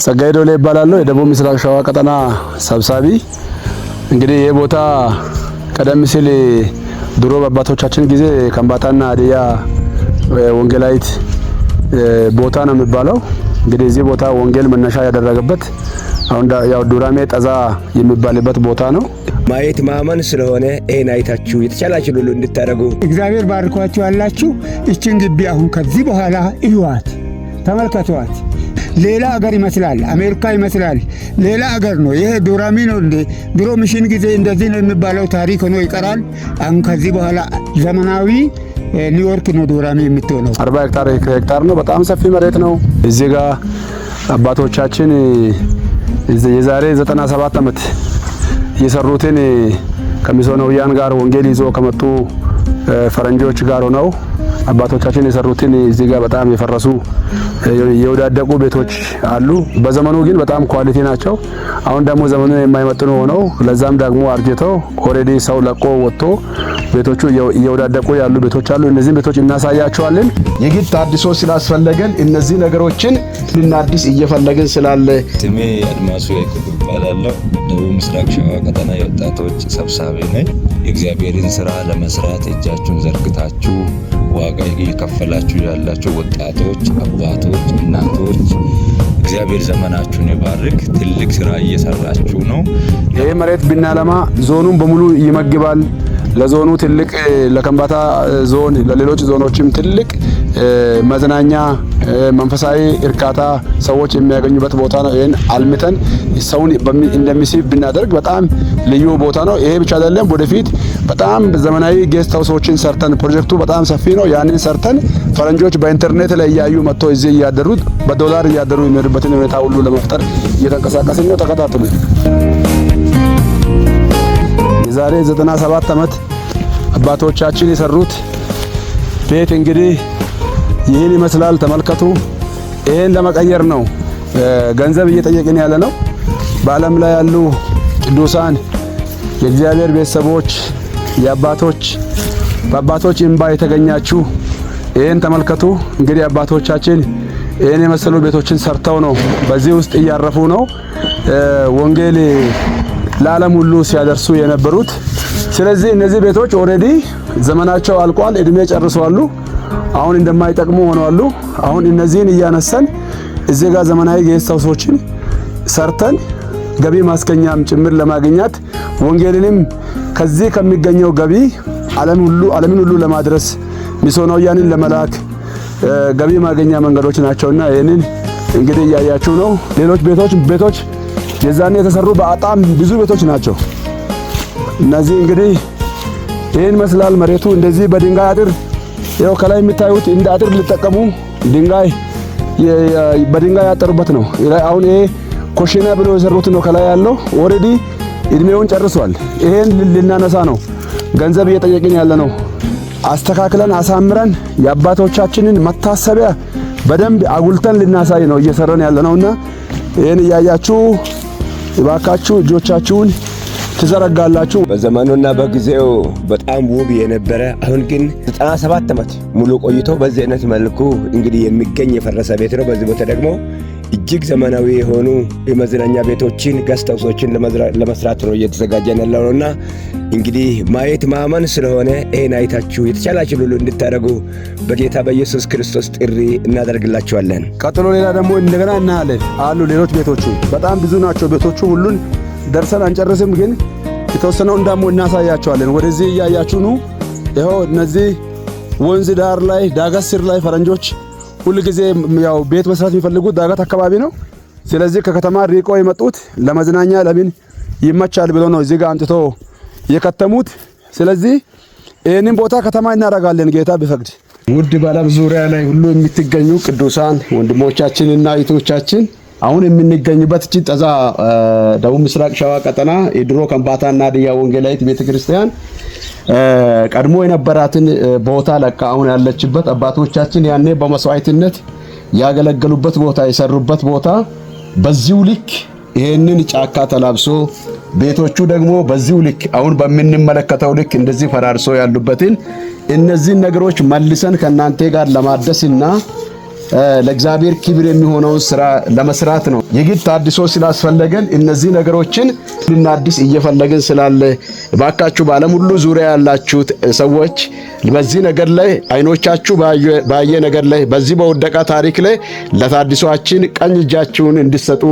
ጸጋዬ ዶሌ እባላለሁ። የደቡብ ምስራቅ ሸዋ ቀጠና ሰብሳቢ። እንግዲህ ይህ ቦታ ቀደም ሲል ድሮ በአባቶቻችን ጊዜ ከምባታና ሀዲያ ወንጌላዊት ቦታ ነው የሚባለው። እንግዲህ እዚህ ቦታ ወንጌል መነሻ ያደረገበት አሁን ያው ዱራሜ ጠዛ የሚባልበት ቦታ ነው። ማየት ማመን ስለሆነ ይሄን አይታችሁ የተቻላችሁ ሁሉ እንድታደርጉ እግዚአብሔር ባርኳችሁ ያላችሁ እችን ግቢ አሁን ከዚህ በኋላ እዩዋት፣ ተመልከቷት። ሌላ አገር ይመስላል፣ አሜሪካ ይመስላል። ሌላ አገር ነው ይሄ። ዱራሚ ነው እንዴ? ድሮ mission ጊዜ እንደዚህ ነው የሚባለው ታሪክ ሆኖ ይቀራል። አሁን ከዚህ በኋላ ዘመናዊ ኒውዮርክ ነው ዱራሚ የምትሆነው። 40 ሄክታር ነው። በጣም ሰፊ መሬት ነው። እዚህ ጋር አባቶቻችን የዛሬ 97 ዓመት የሰሩትን ከሚስዮናውያን ጋር ወንጌል ይዞ ከመጡ ፈረንጆች ጋር ሆነው አባቶቻችን የሰሩትን እዚህ ጋር በጣም የፈረሱ የወዳደቁ ቤቶች አሉ። በዘመኑ ግን በጣም quality ናቸው። አሁን ደግሞ ዘመኑ የማይመጥኑ ሆነው ለዛም ደግሞ አርጅተው already ሰው ለቆ ወጥቶ ቤቶቹ እየወዳደቁ ያሉ ቤቶች አሉ። እነዚህን ቤቶች እናሳያቸዋለን። የግድ ታድሶ ስላስፈለገን እነዚህ ነገሮችን ልናድስ እየፈለግን ስላለ። ስሜ አድማሱ ያዕቆብ እባላለሁ። ደቡብ ምስራቅ ሸዋ ቀጠና የወጣቶች ሰብሳቢ ነኝ። የእግዚአብሔርን ስራ ለመስራት እጃችሁን ዘርግታችሁ ዋጋ እየከፈላችሁ ያላችሁ ወጣቶች፣ አባቶች፣ እናቶች እግዚአብሔር ዘመናችሁን ይባርክ። ትልቅ ስራ እየሰራችሁ ነው። ይሄ መሬት ብናለማ ዞኑን በሙሉ ይመግባል። ለዞኑ ትልቅ፣ ለከምባታ ዞን፣ ለሌሎች ዞኖችም ትልቅ መዝናኛ፣ መንፈሳዊ እርካታ ሰዎች የሚያገኙበት ቦታ ነው። ይሄን አልምተን ሰውን እንደሚስብ ብናደርግ በጣም ልዩ ቦታ ነው። ይሄ ብቻ አይደለም። ወደፊት በጣም ዘመናዊ guest house ኦችን ሰርተን፣ ፕሮጀክቱ በጣም ሰፊ ነው። ያንን ሰርተን ፈረንጆች በኢንተርኔት ላይ እያዩ መጥቶ እዚህ እያደሩት በዶላር እያደሩ የሚሄዱበትን ሁኔታ ሁሉ ለመፍጠር እየተንቀሳቀስን ነው። ተከታተሉ። የዛሬ 97 ዓመት አባቶቻችን የሰሩት ቤት እንግዲህ ይህን ይመስላል። ተመልከቱ። ይህን ለመቀየር ነው ገንዘብ እየጠየቅን ያለ ነው። በዓለም ላይ ያሉ ቅዱሳን የእግዚአብሔር ቤተሰቦች፣ የአባቶች በአባቶች እንባ የተገኛችሁ ይህን ተመልከቱ። እንግዲህ አባቶቻችን ይህን የመሰሉ ቤቶችን ሰርተው ነው በዚህ ውስጥ እያረፉ ነው ወንጌል ለዓለም ሁሉ ሲያደርሱ የነበሩት። ስለዚህ እነዚህ ቤቶች already ዘመናቸው አልቋል፣ እድሜ ጨርሰዋል። አሁን እንደማይጠቅሙ ሆነዋል። አሁን እነዚህን እያነሳን እዚህ ጋር ዘመናዊ guest house ኦችን ሰርተን ገቢ ማስገኛም ጭምር ለማግኘት፣ ወንጌልንም ከዚህ ከሚገኘው ገቢ ዓለምን ሁሉ ለማድረስ፣ ሚስዮናውያንን ለመላክ ገቢ ማግኛ መንገዶች ናቸውና ይህንን እንግዲህ እያያችሁ ነው። ሌሎች ቤቶች የዛኔ የተሰሩ በጣም ብዙ ቤቶች ናቸው። እነዚህ እንግዲህ ይህን ይመስላል። መሬቱ እንደዚህ በድንጋይ አጥር፣ ይኸው ከላይ የምታዩት እንደ አጥር ሊጠቀሙ ድንጋይ በድንጋይ ያጠሩበት ነው። አሁን ይሄ ኮሽና ብሎ የሰሩት ነው። ከላይ ያለው already እድሜውን ጨርሷል። ይሄን ልናነሳ ነው ገንዘብ እየጠየቅን ያለ ነው። አስተካክለን አሳምረን የአባቶቻችንን መታሰቢያ በደንብ አጉልተን ልናሳይ ነው እየሰራን ያለ ነውና ይሄን እያያችሁ እባካችሁ እጆቻችሁን ትዘረጋላችሁ። በዘመኑና በጊዜው በጣም ውብ የነበረ፣ አሁን ግን 97 ዓመት ሙሉ ቆይቶ በዚህ አይነት መልኩ እንግዲህ የሚገኝ የፈረሰ ቤት ነው። በዚህ ቦታ ደግሞ እጅግ ዘመናዊ የሆኑ የመዝናኛ ቤቶችን፣ guest house ኦችን ለመስራት ነው እየተዘጋጀን ያለውና እንግዲህ ማየት ማመን ስለሆነ ይሄን አይታችሁ የተቻላችሁ ሁሉ እንድታደርጉ በጌታ በኢየሱስ ክርስቶስ ጥሪ እናደርግላችኋለን። ቀጥሎ ሌላ ደግሞ እንደገና እናያለን አሉ ሌሎች ቤቶቹ በጣም ብዙ ናቸው። ቤቶቹ ሁሉን ደርሰን አንጨርስም፣ ግን የተወሰነውን ደግሞ እናሳያቸዋለን። ወደዚህ እያያችሁ ኑ። ይኸው እነዚህ ወንዝ ዳር ላይ፣ ዳገት ስር ላይ፣ ፈረንጆች ሁል ጊዜ ያው ቤት መስራት የሚፈልጉት ዳገት አካባቢ ነው። ስለዚህ ከከተማ ርቆ የመጡት ለመዝናኛ ለምን ይመቻል ብሎ ነው እዚህ ጋር አምጥቶ የከተሙት። ስለዚህ ይህንን ቦታ ከተማ እናደርጋለን ጌታ ቢፈቅድ። ውድ በዓለም ዙሪያ ላይ ሁሉ የምትገኙ ቅዱሳን ወንድሞቻችንና እህቶቻችን፣ አሁን የምንገኝበት እቺ ጠዛ ደቡብ ምስራቅ ሸዋ ቀጠና የድሮ ከምባታና ሀዲያ ወንጌላዊት ቤተክርስቲያን ቀድሞ የነበራትን ቦታ ለቃ አሁን ያለችበት፣ አባቶቻችን ያኔ በመስዋዕትነት ያገለገሉበት ቦታ፣ የሰሩበት ቦታ በዚሁ ልክ ይሄንን ጫካ ተላብሶ፣ ቤቶቹ ደግሞ በዚሁ ልክ አሁን በምንመለከተው ልክ እንደዚህ ፈራርሶ ያሉበትን እነዚህን ነገሮች መልሰን ከእናንተ ጋር ለማደስና ለእግዚአብሔር ክብር የሚሆነውን ስራ ለመስራት ነው። የግድ ታድሶ ስላስፈለገን እነዚህ ነገሮችን ልናድስ እየፈለግን ስላለ እባካችሁ በዓለም ሁሉ ዙሪያ ያላችሁት ሰዎች በዚህ ነገር ላይ አይኖቻችሁ ባየ ነገር ላይ በዚህ በወደቀ ታሪክ ላይ ለታድሷችን ቀኝ እጃችሁን እንዲሰጡ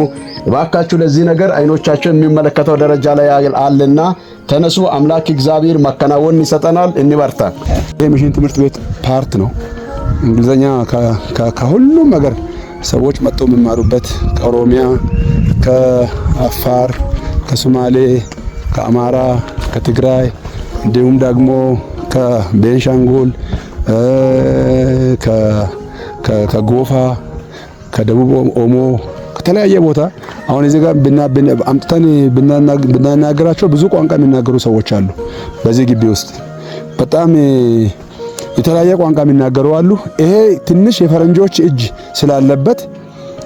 እባካችሁ ለዚህ ነገር አይኖቻችሁ የሚመለከተው ደረጃ ላይ አለና ተነሱ። አምላክ እግዚአብሔር መከናወን ይሰጠናል። እንበርታ። ይሄ mission ትምህርት ቤት part ነው። እንግሊዘኛ ከሁሉም ሀገር ሰዎች መጥተው የሚማሩበት ከኦሮሚያ፣ ከአፋር፣ ከሶማሌ፣ ከአማራ፣ ከትግራይ እንዲሁም ደግሞ ከቤንሻንጉል፣ ከጎፋ፣ ከደቡብ ኦሞ፣ ከተለያየ ቦታ አሁን እዚህ ጋር አምጥተን ብናናገራቸው ብዙ ቋንቋ የሚናገሩ ሰዎች አሉ። በዚህ ግቢ ውስጥ በጣም የተለያየ ቋንቋ የሚናገሩ አሉ። ይሄ ትንሽ የፈረንጆች እጅ ስላለበት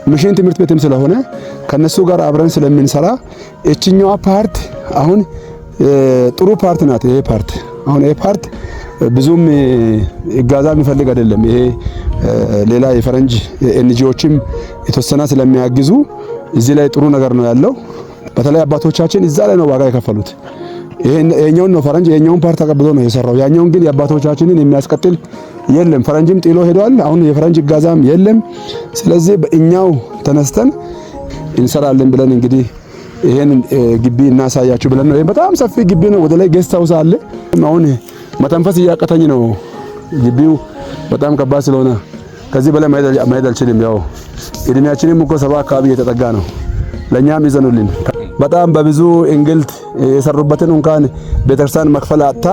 mission ትምህርት ቤትም ስለሆነ ከነሱ ጋር አብረን ስለምንሰራ እችኛዋ part አሁን ጥሩ part ናት። ይሄ part አሁን ይሄ part ብዙም እገዛ የሚፈልግ አይደለም። ይሄ ሌላ የፈረንጅ NGO ዎችም የተወሰነ ስለሚያግዙ እዚህ ላይ ጥሩ ነገር ነው ያለው። በተለይ አባቶቻችን እዛ ላይ ነው ዋጋ የከፈሉት። ይሄኛውን ነው ፈረንጅ ይሄኛውን part ተቀብሎ ነው የሰራው። ያኛውን ግን የአባቶቻችንን የሚያስቀጥል የለም። ፈረንጅም ጥሎ ሄዷል። አሁን የፈረንጅ እገዛም የለም። ስለዚህ በእኛው ተነስተን እንሰራለን ብለን እንግዲህ ይሄን ግቢ እናሳያችሁ ብለን ነው። ይሄ በጣም ሰፊ ግቢ ነው። ወደ ላይ guest house አለ። አሁን መተንፈስ እያቀተኝ ነው። ግቢው በጣም ከባድ ስለሆነ ከዚህ በላይ መሄድ አልችልም። ያው እድሜያችንም እኮ 70 አካባቢ እየተጠጋ ነው። ለኛም ይዘኑልን። በጣም በብዙ እንግልት የሰሩበትን እንኳን ቤተክርስቲያን መክፈል አጥታ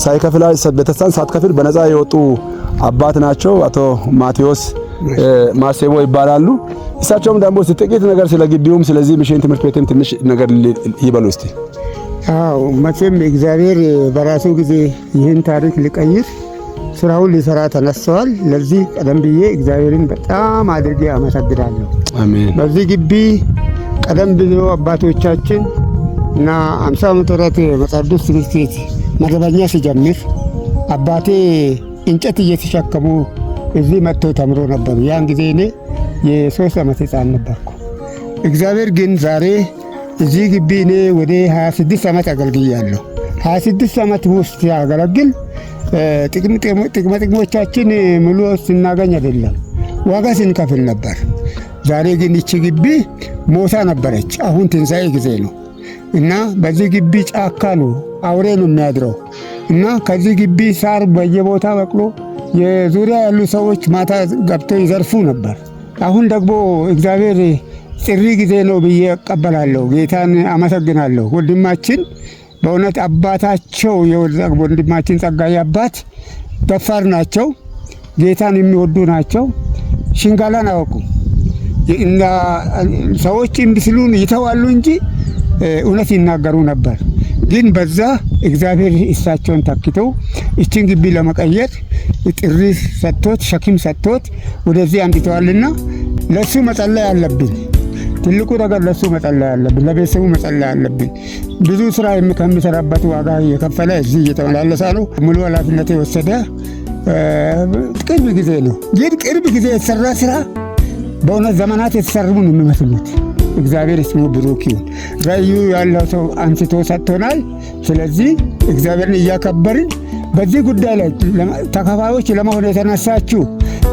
ሳይከፍላ ቤተክርስቲያን ሳትከፍል በነፃ የወጡ አባት ናቸው። አቶ ማቴዎስ ማሴቦ ይባላሉ። እሳቸውም ደግሞ ጥቂት ነገር ስለ ግቢውም ስለዚህ mission ትምህርት ቤትም ትንሽ ነገር ይበሉ እስቲ። አዎ መቼም እግዚአብሔር በራሱ ጊዜ ይህን ታሪክ ሊቀይር ስራውን ሊሰራ ተነስተዋል። ለዚህ ቀደም ብዬ እግዚአብሔርን በጣም አድርጌ አመሰግናለሁ። አሜን። በዚህ ግቢ ቀደም ብሎ አባቶቻችን እና 50 ዓመተ ምህረት መጽሐፍ ቅዱስ ትምህርት ቤት መደበኛ ሲጀምር አባቴ እንጨት እየተሸከሙ እዚህ መጥተው ተምሮ ነበሩ። ያን ጊዜ እኔ የ3 ዓመት ሕፃን ነበርኩ። እግዚአብሔር ግን ዛሬ እዚህ ግቢ እኔ ወደ 26 ዓመት አገልግያለሁ። 26 ዓመት ውስጥ ያገለግል ጥቅማ ጥቅሞቻችን ሙሉ ስናገኝ አይደለም፣ ዋጋ ስንከፍል ነበር። ዛሬ ግን ይቺ ግቢ ሞታ ነበረች። አሁን ትንሣኤ ጊዜ ነው እና በዚህ ግቢ ጫካ ነው፣ አውሬ ነው የሚያድረው እና ከዚህ ግቢ ሳር በየቦታ በቅሎ የዙሪያ ያሉ ሰዎች ማታ ገብተው ይዘርፉ ነበር። አሁን ደግሞ እግዚአብሔር ጥሪ ጊዜ ነው ብዬ እቀበላለሁ። ጌታን አመሰግናለሁ። ወንድማችን በእውነት አባታቸው ወንድማችን ጸጋዬ አባት ደፋር ናቸው። ጌታን የሚወዱ ናቸው። ሽንጋላን አያውቁም። ሰዎች እምቢ ሲሉን ይተዋሉ እንጂ እውነት ይናገሩ ነበር። ግን በዛ እግዚአብሔር እሳቸውን ተክተው እችን ግቢ ለመቀየር ጥሪ ሰጥቶት ሸክም ሰጥቶት ወደዚህ አምጥተዋልና ለሱ መጸለይ አለብን። ትልቁ ነገር ለሱ መጸለይ አለብን፣ ለቤተሰቡ መጸለይ አለብን። ብዙ ስራ ከሚሰራበት ዋጋ እየከፈለ እዚህ እየተመላለሰ ነው። ሙሉ ኃላፊነት የወሰደ ቅርብ ጊዜ ነው። ግን ቅርብ ጊዜ የተሰራ ስራ በእውነት ዘመናት የተሰሩ ነው የሚመስሉት። እግዚአብሔር ስሙ ብሩክ ይሁን። ራእዩ ያለው ሰው አንስቶ ሰጥቶናል። ስለዚህ እግዚአብሔርን እያከበርን በዚህ ጉዳይ ላይ ተካፋዮች ለመሆን የተነሳችሁ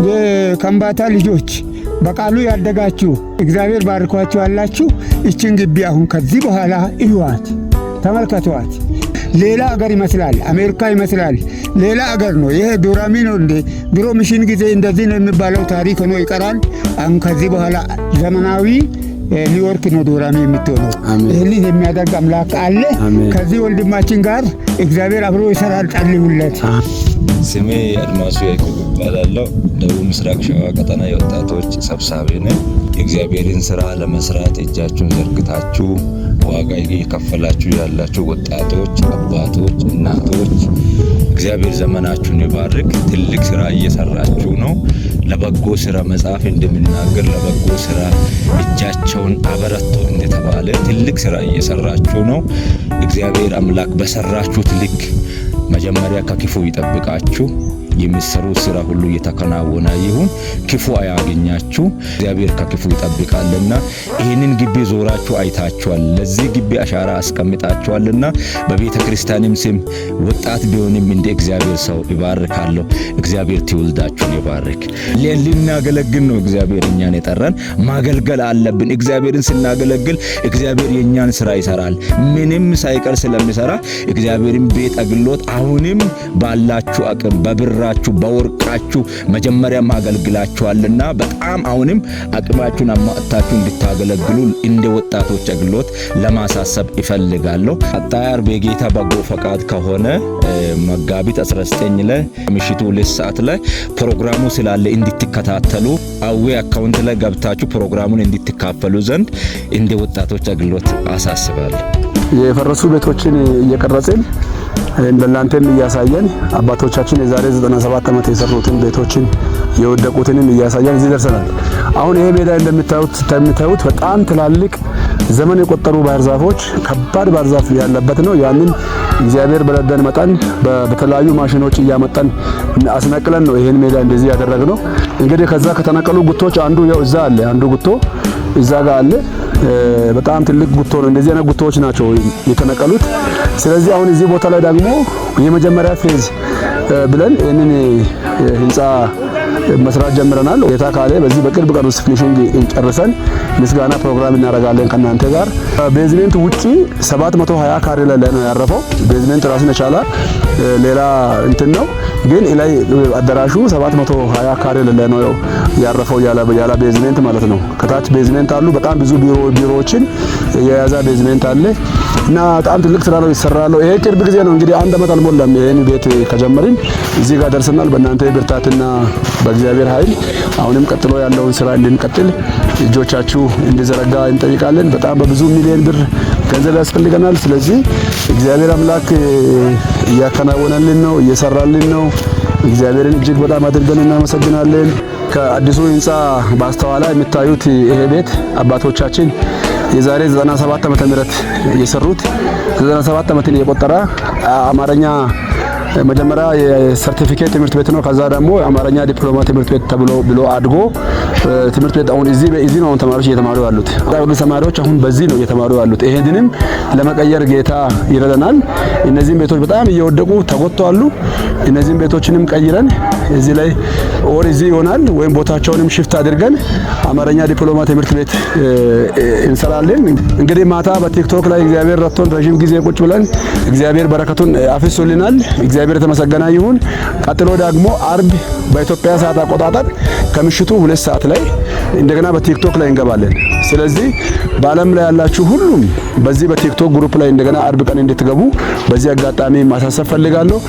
የከምባታ ልጆች በቃሉ ያደጋችሁ እግዚአብሔር ባርኳችሁ ያላችሁ እችን ግቢ አሁን ከዚህ በኋላ እዩዋት፣ ተመልከቷት። ሌላ አገር ይመስላል፣ አሜሪካ ይመስላል። ሌላ አገር ነው። ይሄ ዱራሚ ነው እንዴ? ድሮ mission ጊዜ እንደዚህ ነው የሚባለው ታሪክ ሆኖ ይቀራል። አሁን ከዚህ በኋላ ዘመናዊ ኒውዮርክ ነው ዱራሚ የምትሆነው። ይህንን የሚያደርግ አምላክ አለ። ከዚህ ወንድማችን ጋር እግዚአብሔር አብሮ ይሰራል። ጸልዩለት። ስሜ አድማሱ ያዕቆብ እባላለሁ። ደቡብ ምስራቅ ሸዋ ቀጠና የወጣቶች ሰብሳቢ ነኝ። የእግዚአብሔርን ስራ ለመስራት እጃችሁን ዘርግታችሁ ዋጋ እየከፈላችሁ ያላችሁ ወጣቶች፣ አባቶች፣ እናቶች እግዚአብሔር ዘመናችሁን ይባርክ። ትልቅ ስራ እየሰራችሁ ነው። ለበጎ ስራ መጽሐፍ እንደሚናገር ለበጎ ስራ እጃቸውን አበረቱ እንደተባለ ትልቅ ስራ እየሰራችሁ ነው። እግዚአብሔር አምላክ በሰራችሁት ልክ መጀመሪያ ከክፉ ይጠብቃችሁ። የሚሰሩ ስራ ሁሉ እየተከናወነ ይሁን። ክፉ አያገኛችሁ፣ እግዚአብሔር ከክፉ ይጠብቃልና። ይህንን ግቢ ዞራችሁ አይታችኋል። ለዚህ ግቢ አሻራ አስቀምጣችኋልና በቤተ ክርስቲያንም ስም ወጣት ቢሆንም እንደ እግዚአብሔር ሰው ይባርካለሁ። እግዚአብሔር ትውልዳችሁን ይባርክ። ልናገለግል ነው እግዚአብሔር እኛን የጠራን፣ ማገልገል አለብን። እግዚአብሔርን ስናገለግል እግዚአብሔር የእኛን ስራ ይሰራል። ምንም ሳይቀር ስለሚሰራ እግዚአብሔርን ቤት አገልግሎት አሁንም ባላችሁ አቅም በብራችሁ በወርቃችሁ መጀመሪያም አገልግላችኋልና በጣም አሁንም አቅማችሁን አሟጥታችሁ እንድታገለግሉ እንደ ወጣቶች አገልግሎት ለማሳሰብ እፈልጋለሁ። ቀጣይ ዓርብ የጌታ በጎ ፈቃድ ከሆነ መጋቢት 19 ላይ ምሽቱ 2 ሰዓት ላይ ፕሮግራሙ ስላለ እንድትከታተሉ አዌ account ላይ ገብታችሁ ፕሮግራሙን እንድትካፈሉ ዘንድ እንደ ወጣቶች አገልግሎት አሳስባለሁ። የፈረሱ ቤቶችን እየቀረጽን ለእናንተም እያሳየን፣ አባቶቻችን የዛሬ 97 ዓመት የሰሩትን ቤቶችን የወደቁትንም እያሳየን እዚህ ደርሰናል። አሁን ይሄ ሜዳ እንደምታዩት በጣም ትላልቅ ዘመን የቆጠሩ ባህር ዛፎች፣ ከባድ ባህር ዛፍ ያለበት ነው። ያንን እግዚአብሔር በረዳን መጠን በተለያዩ ማሽኖች እያመጣን አስነቅለን ነው ይሄን ሜዳ እንደዚህ ያደረግነው። እንግዲህ ከዛ ከተነቀሉ ጉቶች አንዱ ያው እዛ አለ። አንዱ ጉቶ እዛ ጋር አለ። በጣም ትልቅ ጉቶ ነው። እንደዚህ አይነት ጉቶዎች ናቸው የተነቀሉት። ስለዚህ አሁን እዚህ ቦታ ላይ ደግሞ የመጀመሪያ phase ብለን ይህንን ህንፃ መስራት ጀምረናል። ጌታ ካለ በዚህ በቅርብ ቀን ውስጥ finishing ጨርሰን ምስጋና ፕሮግራም እናደርጋለን ከእናንተ ጋር። Basement ውጪ 720 ካሬ ላይ ነው ያረፈው። Basement ራሱን የቻለ ሌላ እንትን ነው፣ ግን ላይ አዳራሹ 720 ካሬ ላይ ነው ያረፈው ያለ basement ማለት ነው። ከታች basement አሉ። በጣም ብዙ ቢሮዎችን የያዘ basement አለ እና በጣም ትልቅ ስራ ነው ይሰራለው። ይሄ ቅርብ ጊዜ ነው እንግዲህ፣ አንድ አመት አልሞላም ይሄን ቤት ከጀመርን እዚህ ጋር ደርሰናል። በእናንተ ብርታትና በእግዚአብሔር ኃይል አሁንም ቀጥሎ ያለውን ስራ እንድንቀጥል እጆቻችሁ እንዲዘረጋ እንጠይቃለን። በጣም በብዙ ሚሊዮን ብር ገንዘብ ያስፈልገናል። ስለዚህ እግዚአብሔር አምላክ እያከናወነልን ነው፣ እየሰራልን ነው። እግዚአብሔርን እጅግ በጣም አድርገን እናመሰግናለን። ከአዲሱ ህንፃ በስተኋላ የምታዩት ይሄ ቤት አባቶቻችን የዛሬ 97 ዓመተ ምህረት የሰሩት፣ 97 ዓመትን የቆጠረ አማርኛ መጀመሪያ የሰርቲፊኬት ትምህርት ቤት ነው። ከዛ ደግሞ አማርኛ ዲፕሎማ ትምህርት ቤት ተብሎ ብሎ አድጎ ትምህርት ቤት አሁን እዚህ ነው አሁን ተማሪዎች እየተማሩ ያሉት። አሁን ተማሪዎች አሁን በዚህ ነው እየተማሩ ያሉት። ይሄንንም ለመቀየር ጌታ ይረዳናል። እነዚህም ቤቶች በጣም እየወደቁ ተጎድተዋል። እነዚህም ቤቶችንም ቀይረን እዚህ ላይ or እዚህ ይሆናል ወይም ቦታቸውንም shift አድርገን አማርኛ ዲፕሎማ ትምህርት ቤት እንሰራለን። እንግዲህ ማታ በቲክቶክ ላይ እግዚአብሔር ረድቶን ረዥም ጊዜ ቁጭ ብለን እግዚአብሔር በረከቱን አፍሶልናል። እግዚአብሔር የተመሰገነ ይሁን። ቀጥሎ ደግሞ አርብ በኢትዮጵያ ሰዓት አቆጣጠር ከምሽቱ 2 ሰዓት ላይ እንደገና በቲክቶክ ላይ እንገባለን። ስለዚህ በዓለም ላይ ያላችሁ ሁሉም በዚህ በቲክቶክ group ላይ እንደገና አርብ ቀን እንድትገቡ በዚህ አጋጣሚ ማሳሰብ ፈልጋለሁ።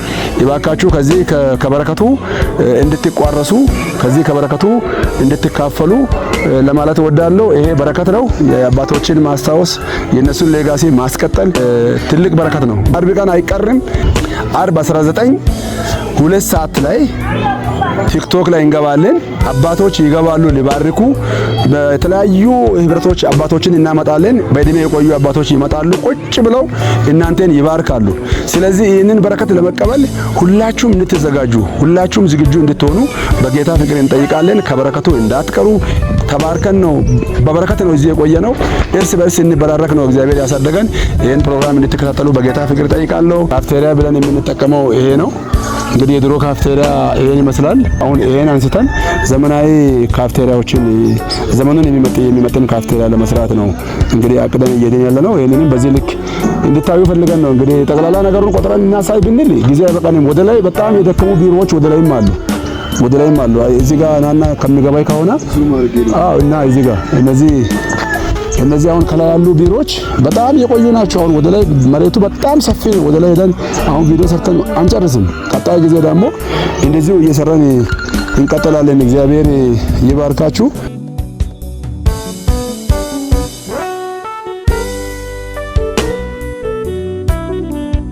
እባካችሁ ከዚህ ከበረከቱ እንድትቋረሱ፣ ከዚህ ከበረከቱ እንድትካፈሉ ለማለት እወዳለሁ። ይሄ በረከት ነው። የአባቶችን ማስታወስ፣ የእነሱን legacy ማስቀጠል ትልቅ በረከት ነው። አርብ ቀን አይቀርም። አርብ 19 2 ሰዓት ላይ ቲክቶክ ላይ እንገባለን። አባቶች ይገባሉ ሊባርኩ። በተለያዩ ህብረቶች አባቶችን እናመጣለን። በእድሜ የቆዩ አባቶች ይመጣሉ፣ ቁጭ ብለው እናንተን ይባርካሉ። ስለዚህ ይህንን በረከት ለመቀበል ሁላችሁም እንድትዘጋጁ፣ ሁላችሁም ዝግጁ እንድትሆኑ በጌታ ፍቅር እንጠይቃለን። ከበረከቱ እንዳትቀሩ። ተባርከን ነው፣ በበረከት ነው እዚህ የቆየነው። እርስ በርስ እንበራረክ ነው እግዚአብሔር ያሳደገን። ይህን ፕሮግራም እንድትከታተሉ በጌታ ፍቅር እጠይቃለሁ። ካፍቴሪያ ብለን የምንጠቀመው ይሄ ነው። እንግዲህ የድሮ ካፍቴሪያ ይሄን ይመስላል። አሁን ይሄን አንስተን ዘመናዊ ካፍቴሪያዎችን፣ ዘመኑን የሚመጥን ካፍቴሪያ ለመስራት ነው እንግዲህ አቅደን እየሄድን ያለ ነው። ይሄንንም በዚህ ልክ እንድታዩ ፈልገን ነው። እንግዲህ ጠቅላላ ነገሩን ቆጥረን እናሳይ ብንል ጊዜ አይበቃንም። ወደ ላይ በጣም የደከሙ ቢሮዎች ወደ ላይም አሉ፣ ወደ ላይም አሉ። እዚህ ጋር ናና ከሚገባይ ከሆነ አዎ። እና እዚህ ጋር እነዚህ አሁን ከላይ ያሉ ቢሮዎች በጣም የቆዩ ናቸው። አሁን ወደ ላይ መሬቱ በጣም ሰፊ ነው። ወደ ላይ ሄደን አሁን ቪዲዮ ሰርተን አንጨርስም። ቀጣይ ጊዜ ደግሞ እንደዚሁ እየሰራን እንቀጥላለን። እግዚአብሔር ይባርካችሁ።